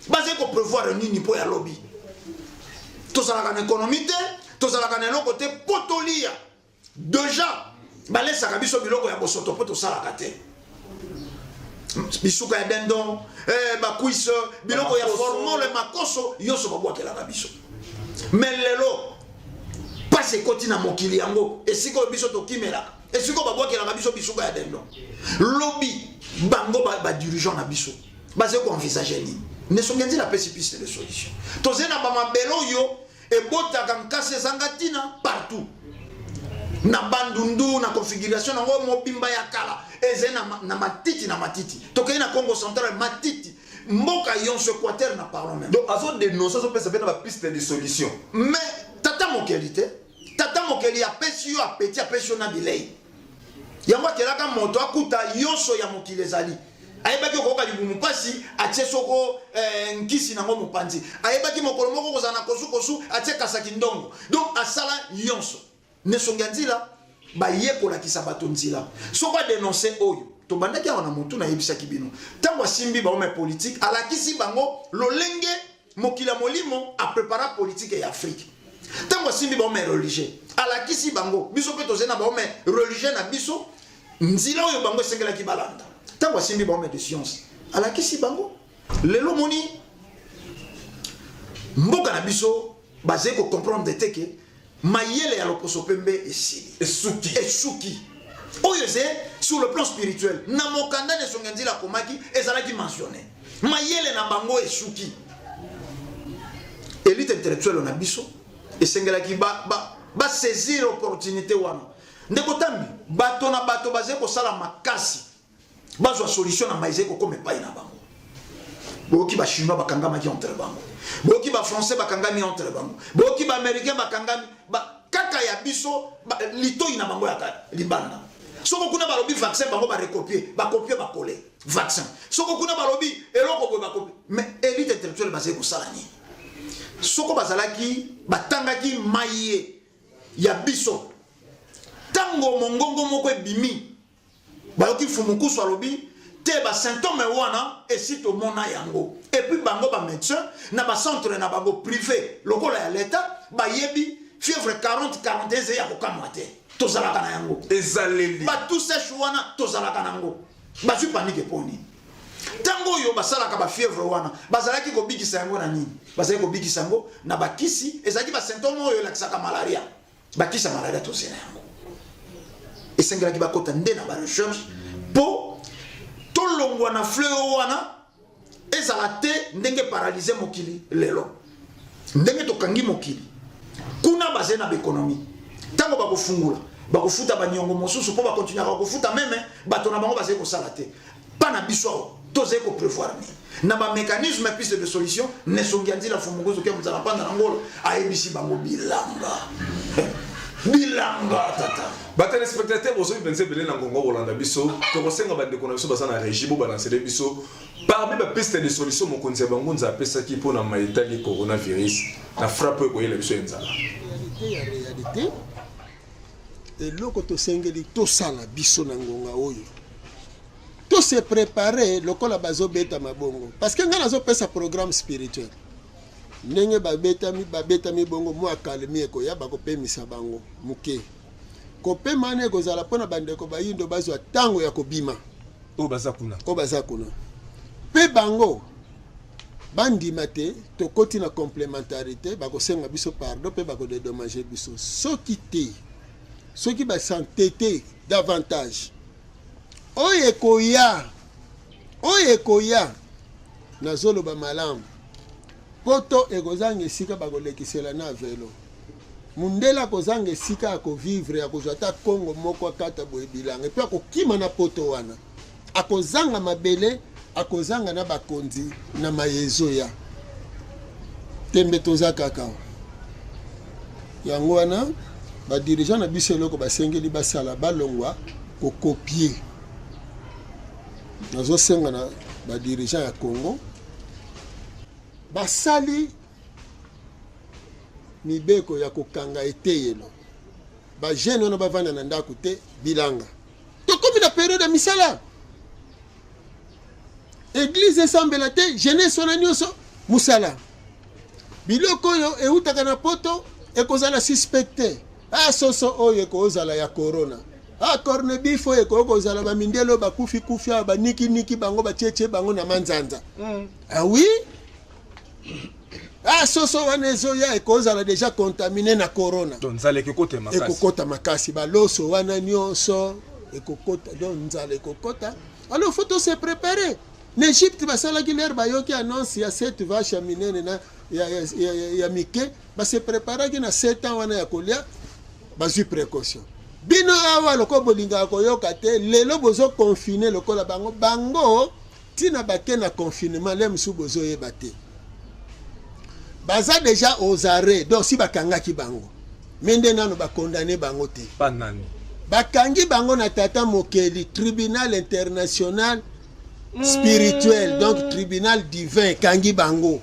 bazali koprévoir nini mpo ya lobi? Tozalaka na économie te, tozalaka na eloko te mpo tolia. Déjà balesaka biso biloko ya bosoto mpo tosalaka te, bisuka ya dindon, bacuisse, biloko ya formol, makoso nyonso babwakelaka biso. Mais lelo mpasi ekoti na mokili yango, esika oyo biso tokimelaka, esika oyo babwakelaka biso bisuka ya dindon. Lobi bango badirigeant na biso bazali koenvisage nini? Nesongi nzela apesi piste de solution. Tozali na bamabele oyo ebotaka nkasi ezanga ntina partout na Bandundu, na configuration nango mobimba ya kala, ezali na matiti, na matiti. Tokei na Congo Central, matiti, mboka yonso, Équateur na parlons même. Donc azodénonce, azopesa mpe na bapiste de solution. Mais tata mokeli te, tata mokeli apesi yo apeti, apesi yo na bilei. Yango akelaka moto akuta nyonso ya mokili ezali. Ayebaki okoyoka libumu mpasi, atie soko nkisi nango mopanzi. Ayebaki mokolo moko kozala na kosukosu, atie kasaki ndongo. Donc asala nyonso. Nesongi ya nzila baye kolakisa bato nzila. Soko adénonce oyo tobandaki awa na motu, nayebisaki bino, ntango asimbi bahomme politique, alakisi bango lolenge mokili ya molimo aprépara politique ya Afrique. Ntango asimbi bahomme religieux, alakisi bango, biso mpe tozali na bahomme religieux na biso, nzela oyo bango esengelaki balanda. Ntango asimbi bahomme de science, alakisi bango. Lelo moni mboka na biso bazali kocomprendre te ke mayele ya loposo pembe esili. Esuki. Esuki. Oyo eze sur le plan spirituel, na mokanda na esongi ya nzela akomaki, ezalaki mentionné, mayele na bango esuki. Élite intellectuelle na biso esengelaki basaisir ba, ba opportunité wana. Ndeko Tambi, bato na bato bazali kosala makasi bazwa solution na mai ezali kokoma epai na bango. Boyoki bachinois bakangamaki entre bango, boyoki bafrançais bakangami entre bango, boyoki baaméricain bakangami ba, kaka ya biso ba, litoi na bango ya libanda. Soko kuna balobi vaccin, bango barecopie, bakopie, bakole vaccin. Soko kuna balobi eloko boye, bakopie. Mais élite intellectuelle bazali kosala nini? Soko bazalaki batangaki maye ya biso, ntango mongongo moko ebimi, bayoki Fumukusu alobi te, basymptôme wana esi tomona yango. Et puis bango bamédecin na bacentre na bango privé lokola ya leta bayebi fièvre 40 41 ezali ya kokamwa te, tozalaka na yango. Ezaleli. Batoux sèche wana tozalaka na yango. Bazwi panique eponi. Ntango oyo basalaka bafièvre wana, bazalaki kobikisa yango na nini? Bazalaki kobikisa yango na bakisi. Ezalaki basymptôme oyo elakisaka malaria. Bakisi ya malaria tozela yango. Esengelaki bakota nde na barecherche mpo tolongwa na fléau wana. Ezala te ndenge paralyse mokili lelo, ndenge tokangi mokili kuna. Bazali na baéconomie, ntango bakofungula, bakofuta baniongo mosusu mpo bakontinuaka kofuta meme bato na bango bazali kosala te. Mpa na biso awa. Tozali ko prevoir nini na ba mecanisme ya piste de solution? Nesongi ya nzila Mfumu Ngunzu Kembo Nzala Mpanda na Ngolo ayebisi bango bilanga bilanga tata. Ba telespectateurs bozoki mpenza ebele na ngonga kolanda biso, tokosenga bandeko na biso baza na régie bobalansele biso parmi ba piste de solution mokonzi ya bangunza apesaki mpo na maye etali coronavirus na frappe oyo ekoyela biso ya nzala. Réalité ya réalité, eloko tosengeli tosala biso na ngonga oyo to se preparer lokola bazobeta mabongo parce que ngai nazopesa programme spirituel ndenge babetami babetami bongo mwa kalmi ekoya bakopemisa bango moke kopema wana ekozala mpo na bandeko bayindo bazwa ntango ya kobima oyo baza kuna oyo baza kuna mpe bango bandima te tokoti na complementarité bakosenga biso pardon mpe bakodedommage biso soki te soki basantete davantage Oyo ekoya, oyo ekoya, nazoloba malamu, poto ekozanga esika bakolekisela na velo. Mundele akozanga esika ya kovivre, ya kozwa ata kongo moko akata boye bilanga, epuis akokima na poto wana. Akozanga mabele, akozanga na bakonzi na maye ezoya. Tembe toza kaka. Yango wana ba dirigeants na biso eloko basengeli basala balongwa ko copier. Nazosenga na ba dirigeants ya Congo basali mibeko ya kokanga eteyelo, ba jeunes wana bavanda na ndako te, bilanga. Tokomi na periode ya misala. Eglise esambela te, jeunesse wana nyonso musala. Biloko oyo eutaka na poto ekozala suspecte. Ah, soso oyo ekozala ya corona. Ah, corne beef oyo ekoki kozala ba mindele oyo bakufi kufi awa baniki niki bango batietie bango na manzanza. Ah oui? Ah, soso wana ezoya ekozala deja contamine na corona. Donc nzala ekokota makasi. Ekokota makasi, baloso wana nyonso ekokota, donc nzala ekokota. Alors faut to se préparer. Na Egypte basalaki l'heure bayoki annonce ya 7 vaches ya minene na ya, ya, ya, ya, ya mike, ba se préparaki na 7 ans wana ya kolia, bazwi précaution. Bino awa lokola bolingaka koyoka te, lelo bozo confiner lokola bango, bango tina bake na confinement le mosusu bozoyeba te. Baza déjà aux arrêts, donc si bakangaki bango, mais nde nano ba condamner bango te. Pa nani? Bakangi bango na tata mokeli, tribunal international spirituel, donc tribunal divin ekangi bango.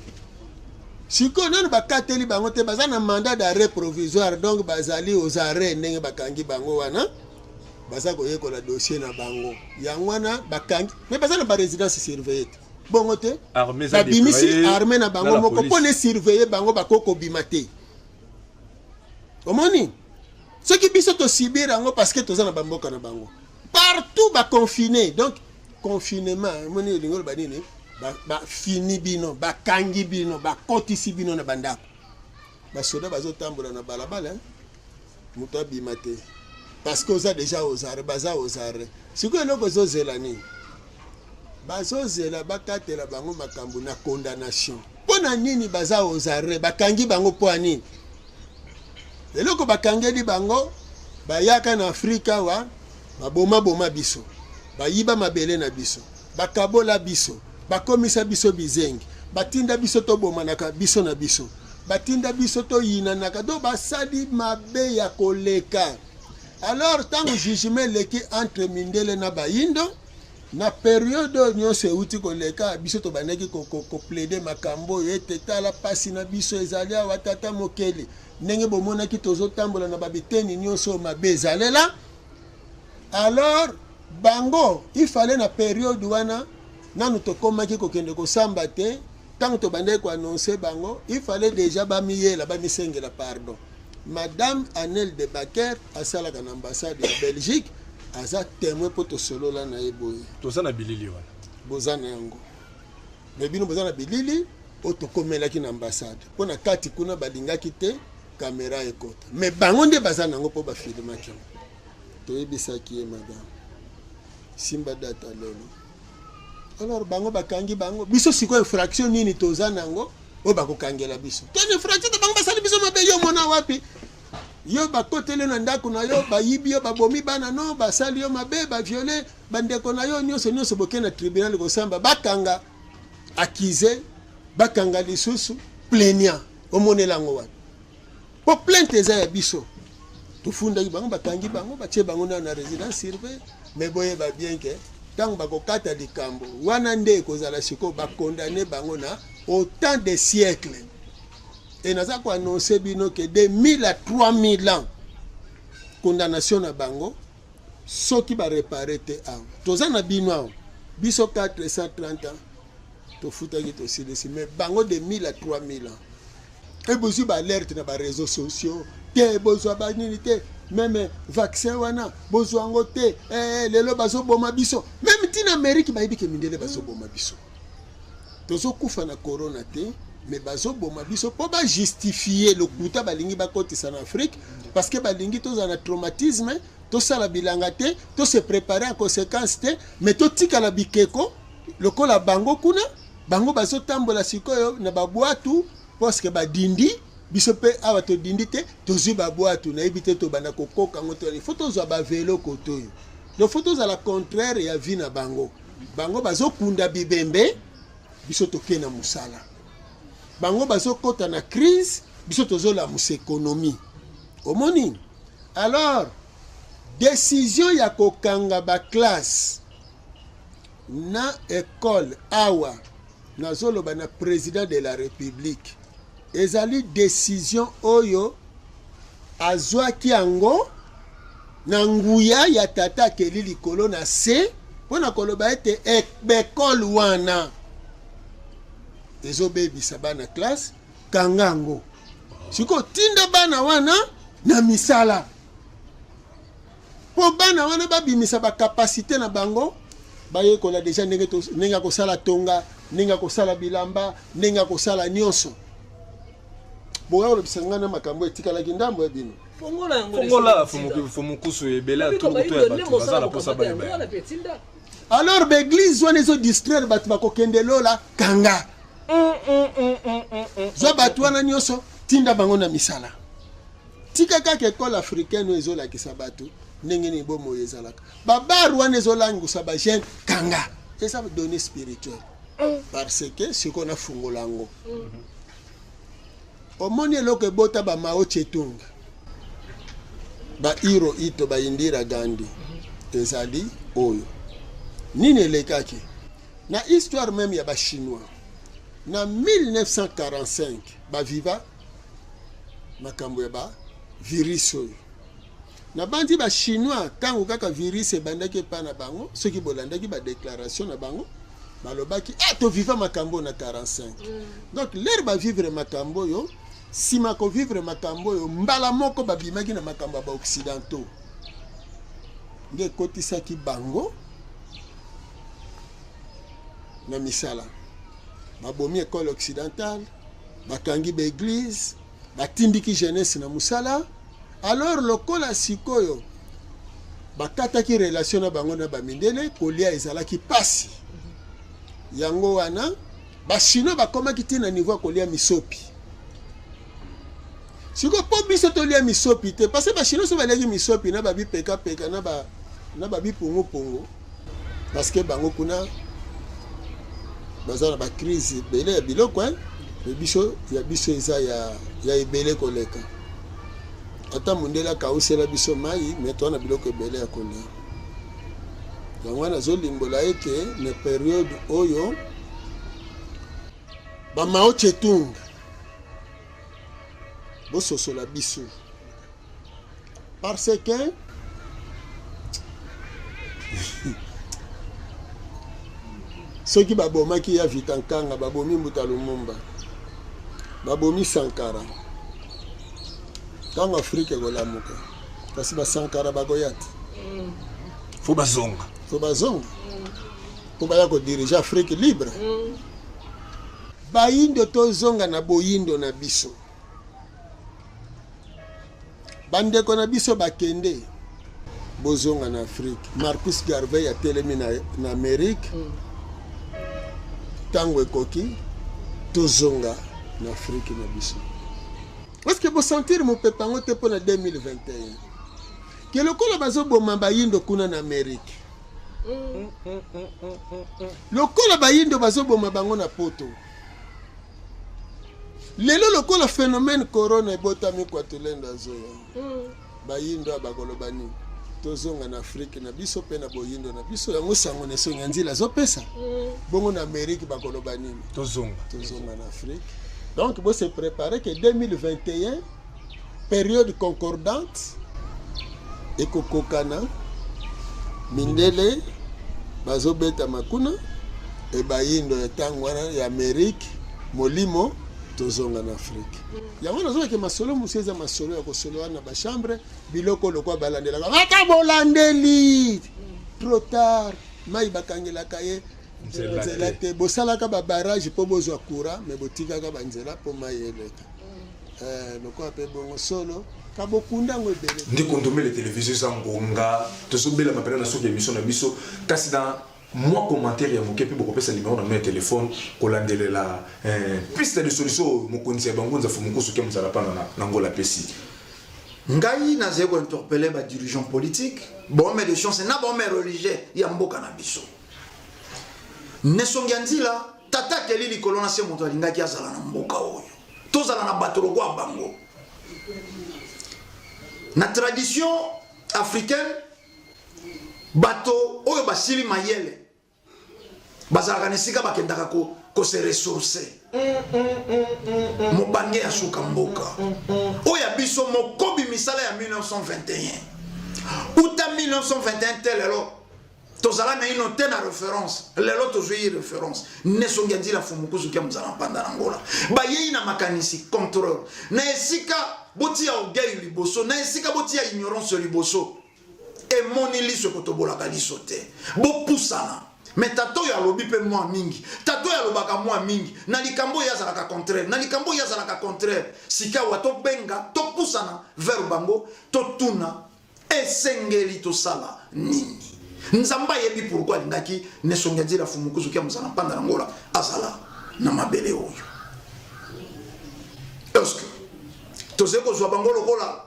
Sikoyo nano bakateli bango te, baza na mandat d'arrêt provisoire, donc bazali aux arrêts ndenge bakangi bango wana, baza koyekola dossier na bango. Yango wana bakangi, mais baza na ba résidence surveillée te. Bongo te, babimisi armée na bango moko mpo na surveiller bango, bakoki kobima te. Omoni? Soki biso tosibir yango parce que toza na bamboka na bango partout baconfine, donc confinement omoni elingi oloba nini? Bafini bino, bakangi bino, bakotisi bino na bandako, basoda bazotambola na balabala, moto abima te parce que oza déjà aux arrêts, baza aux arrêts. Sikoyo eloko ezozela nini? Bazozela bakatela bango makambo na condamnation. Mpo na nini baza aux arrêts? Bakangi bango mpo ya nini? Eloko bakangeli bango, bayaka na Afrika awa, baboma-boma biso, bayiba mabele na biso, bakabola biso, bakomisa biso bizengi, batinda biso tobomanaka biso na biso, batinda biso toyinanaka, donc basali mabe ya koleka. Alors tango jugement eleki entre mindele na bayindo, na periode oyo nyonso euti koleka, biso tobandaki koplaider makambo oyo ete tala pasi na biso ezali awa, tata mokeli, ndenge bomonaki tozotambola na babiteni nyonso oyo mabe ezalela. Alors bango il fallait na periode wana nanu tokomaki kokende kosamba te, tango tobandaki koannoncer bango, il fallait déjà bamiyela, bamisengela pardon. Madame Anel de Baker asalaka na ambassade ya Belgique, aza témoin po tosolola na ye boye. Toza na bilili wana. Boza na yango. Mais bino boza na bilili oyo tokomelaki na ambassade. Po na kati kuna balingaki te kamera ekota. Mais bango nde baza na yango po bafilmaki yango. Toyebisaki ye madame. Simba data lelo. Alors bango bakangi bango. Biso sikoyo infraction nini toza na yango? Oyo bakokangela biso. Toza infraction te, bango basali biso mabe, yo mona wapi? Yo bakoteli yo na ndako na yo, bayibi yo, babomi bana no, basali yo mabe, baviole bandeko na yo nyonso nyonso, boke na tribunal kosamba, bakanga accusé, bakanga lisusu plaignant. Omonela yango wapi? Po plainte eza ya biso. Tofundaki bango, bakangi bango, batie bango na na résidence surveillée, mais boyeba bien que ntango bakokata likambo wana nde ekozala sikoyo bakondane bango na autant de siècles. Et naza ko annoncer bino que de 1000 à 3000 ans condamnation na bango soki ba réparer te awa. Toza na bino awa. Biso 430 ans tofutaki tosilisi, mais bango de 1000 à 3000 ans. Et bozwi ba alerte na ba réseaux sociaux te, bozwa ba nini te, meme vaccin wana bozwa yango te, eh, lelo bazoboma biso. Meme ntina Amérique bayebi ke mindele bazoboma biso. Tozokufa na corona te, mais bazoboma biso mpo bajustifie lokuta balingi bakotisa na Afrique, parce que balingi tozala na traumatisme, tosala bilanga te, tose préparer en conséquence te, mais totikala bikeko lokola bango kuna. Bango bazotambola sikoyo na babwatu parce que badindi biso mpe awa todindi te, tozwi babwatu nayebi te tobanda kokoka yango to. Il faut tozwa bavelo koto oyo, donc faut tozala contraire ya vie na bango. Bango bazokunda bibembe, biso tokei na mosala. Bango bazokɔta na crise, biso tozolamusa économie. Omoni? Alors décision ya kokanga baclasse na école awa, nazoloba na président de la République, ezali décision oyo azwaki yango na nguya ya tata akeli likolo na se, mpona koloba ete ekole wana ezobebisa bana classe, kanga yango sikoyo, tinda bana wana na misala, mpo bana wana babimisa bacapacité na bango, bayekola deja ndenge ndenge ya kosala tonga, ndenge ya kosala bilamba, ndenge ya kosala nyonso. Boya kolobisa ngai na makambo etikalaki ndambo ya bino. Fongola yango. Fongola fomukusu ebele atulukutu ya bato baza na posa bayeba. Alors baeglise wana ezodistraire bato, bakokende lola. Kanga, zwa bato wana nyonso, tinda bango na misala. Tika kaka ekole africaine oyo ezolakisa bato ndenge nini bomoi ezalaka. Babar wana ezolangusa bajeune, kanga. Eza donné spirituel, parce que sikoyo nafungola yango. Omoni eloko ebota bamao Tse-tung, ba Hirohito, ba Indira Gandhi, ezali oyo nini elekaki na histoire même ya bachinois na 1945. Baviva makambo ya bavirus oyo nabandi. Bachinois, ntango kaka virus ebandaki epai na bango, soki bolandaki badéclaration na bango, balobaki: "Ah, toviva makambo oyo na 45." Donc l'heure bavivre makambo oyo, nsima kovivre makambo oyo, mbala moko babimaki na makambo ya baoccidentaux nde ekotisaki bango na misala. Babomi école occidentale, bakangi baeglise, batindiki jeunesse na mosala. Alors lokola sikoyo bakataki relation na bango na bamindele, kolia ezalaki pasi. Yango wana bachinois bakomaki ntina niveau ya kolia misopi. Sikoyo mpo biso tolia misopi te, parce que bachinois so baliaki misopi na babipekapeka na babipungupungu, parce que bango kuna baza na bacrise ebele ya biloko, hein? Me biso ya biso eza ya ebele koleka. Ata mondele akausela biso mai, me toza na biloko ebele ya kolia. Yango wana azolimbola ete na periode oyo bamao Tse-tung bososola biso, parce que soki babomaki ya Vita Nkanga, babomi Mbuta Lumumba, babomi Sankara, ntango Afrike ekolamuka, kasi basankara bakoya te. Fo bazonga. Fo bazonga mpo baya kodirige Afrique libre. Bayindo, tozonga na boyindo na biso. Bandeko na biso bakende, bozonga na Afrique. Marcus Garvey atelemi na Amérique. Ntango ekoki tozonga na Afrique na biso. Parce que bosentir mopepe yango te mpo na 2021 ke lokola bazoboma bayindo kuna na Amerique, lokola bayindo bazoboma bango na poto lelo, lokola phénomène corona ebotami, kwatulendo azoya, bayindo oyo bakoloba nini? Tozonga na Afrike na biso mpe na boyindo na biso. Yango sango na esongi ya nzela azopesa bongo. Na Amerike bakoloba nini? Tozonga. Tozonga na Afrique. Donc bose préparer que 2021, période concordante ekokokana, mindele bazobetama kuna e bayindo ya ntango wana ya Amerike, molimo tozonga na Afrike. Yango nazolaki masolo mosusu, eza masolo ya kosolola na bachambre, biloko lokwa balandelaka ata bolandeli trop tard, mai bakangelaka ye nzela te. Bosalaka babarrage mpo bozwa courant, me botikaka banzela mpo mai eleka. Lokola mpe bongo solo ka bokunda yango ebele. Ndeko Ndombele Télévision, eza ngonga tozobelama mpena na soki émission na biso, kasi na mwa commentaire ya moke mpe bokopesa numéro na bino ya telefone kolandelela piste de solution oyo mokonzi ya bangunza Fumukusu ke mozala pana na Ngola apesi. Ngai nazali kointerpeller badirigeant politique, bahomme de science na bahomme religieux ya mboka na biso. Nesongi ya nzila tata akeli likolo na se, moto alingaki azala na mboka oyo, tozala na bato lokola bango. Na tradition africaine, bato oyo basili mayele bazalaka na esika bakendaka kose ressourcer. Mobange ya suka mboka oyo ya biso, mokobi misala ya 1921, uta 1921 te lelo tozala naino te na référence. Lelo tozwi référence, nesongi ya nzila Fumukuzu kia mozala mpanda na Ngola. Bayei na makanisi contrôle na esika botia orgueil liboso, na esika botia ignorance liboso. Emoni liso ekotobolaka liso te, bopusana. Me tata oyo alobi mpe mwa mingi, tata oyo alobaka mwa mingi na likambo oyo azalaka contraire, na likambo oyo azalaka contraire. Sikawa tobenga, topusana vers bango, totuna esengeli tosala nini. Nzambe ayebi pourquoi alingaki nesongi ya nzela Fumukuzu kia mozala mpanda na Ngola azala na mabele oyo. Est-ce que tozali kozwa bango lokola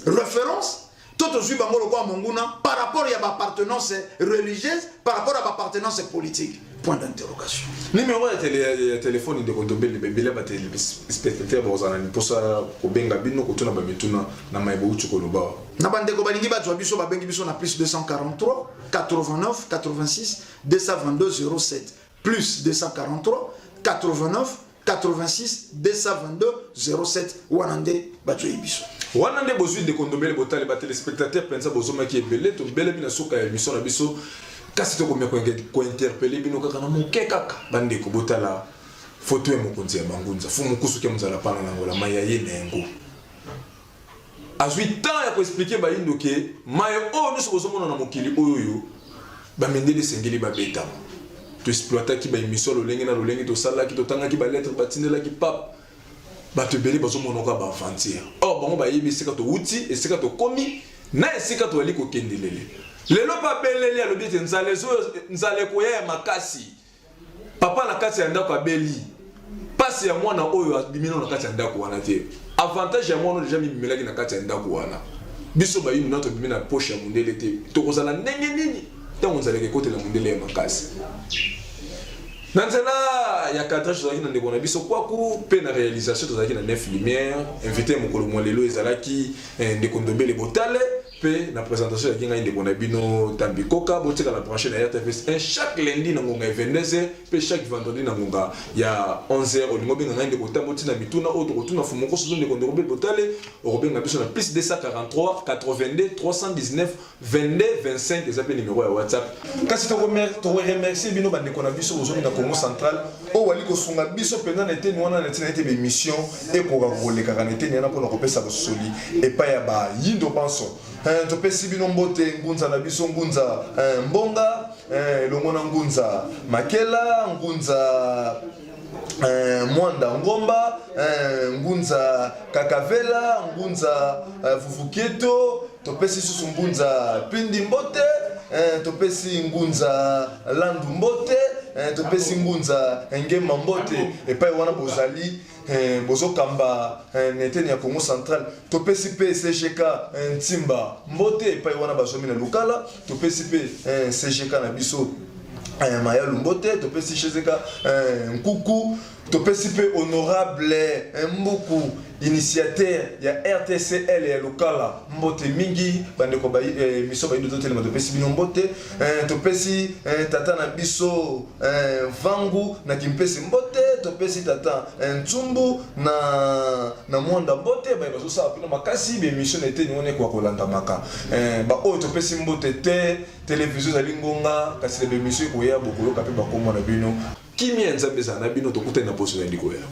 référence to tozwi bango lokola monguna par rapport ya baappartenance religieuse, par rapport ya baappartenance politique? Point d'interrogation. Numéro ya telefone, ndeko Ndombele, ebele ya batéléspectateur bakozala na mposa kobenga bino, kotuna bamituna na maye bouti koloba. Na bandeko balingi bazwa biso, babengi biso na plus 243 89 86 222 07, plus 243 89 86 222 07. Wana nde bazwi biso. Wana nde bozwi ndeko Ndombele botale. Batéléspectateur mpenza bozomaki ebele, tobelemi na suka ya émission na biso, kasi tokomia kointerpeller bino kaka na moke kaka. Bandeko, botala foto ya mokonzi ya bangunza Fumukusu ke mozala pana na Ngola. Mai ya ye na yango azwi temps ya koexpliquer bayindo ke mai oyo nyonso bozomona na mokili oyo oyo bamindele esengeli babetama. Toexploitaki baémission lolenge na lolenge, tosalaki, totangaki balettre batindelaki pape. Bato ebele bazomonaka baaventure, or bango bayebi esika towuti, esika tokomi na esika toyali kokendelele lelo. Mpe abeleli, alobi ete nzala nzala ekoya ya makasi. Papa na kati ya ndako abeli mpasi ya mwana oyo abimi nano na kati ya ndako wana te. Avantage ya mwana oyo deja mibimelaki na kati ya ndako wana. Biso bayindu na tobimi na poche ya mondele te, tokozala ndenge nini ntango nzalaka ekotela mondele ya makasi? Na nzela ya cadrage tozalaki na ndeko na biso Kwaku, mpe na réalisation tozalaki na Nef Lumière. Invité ya mokolo mwa lelo ezalaki ndeko Ndombele Botale, mpe na présentation ezalaki ngai ndeko na bino Tambi Koka. Botikala branché na RTVS 1 chaque lundi na ngonga ya 22h mpe chaque vendredi na ngonga ya 11h. Olingi obenga ngai ndeko Tambo, ntina mituna oyo tokotuna fumu kosozo ndeko Ndombele Botale, okobenga biso na plus 243 82 319 22 25, eza mpe numéro ya WhatsApp. Kasi tokoremercier bino bandeko na biso bozwami na Congo Central oyo wali kosunga biso mpenza na eteni wana, na ntina ete baémission ekoka kolekaka na eteni wana mpona kopesa bososoli epai ya bayindo banso. Topesi bino mbote, ngunza na biso ngunza Mbonga, elongo na ngunza Makela, ngunza Mwanda Ngomba, ngunza Kakavela, ngunza Vuvukieto. Topesi susu ngunza Pindi mbote, topesi ngunza Landu mbote, topesi ngunza Ngema mbote epai wana bozali. Bozokamba na eteni ya Congo Central. Topesi mpe CGK Ntimba mbote epai wana bazwami na Lukala. Topesi mpe CGK na biso Mayalu mbote. Topesi CGK Nkuku. Topesi mpe honorable Mbuku, initiateur ya RTCL ya Lukala, mbote mingi. Bandeko ba miso bayindo totelema, topesi bino mbote. Topesi tata na biso Vangu na Kimpesi mbote. Topesi tata Ntsumbu na Mwanda mbote. Baye bazosala mpena makasi baémission na eteni wana ekoka kolandamaka. Baoyo topesi mbote te, televizio ezali ngonga, kasi na baémission ekoya bokoyoka mpe bakombo na bino. Kimia ya Nzambe ezala na bino. Tokutani na poso na ndiko ya.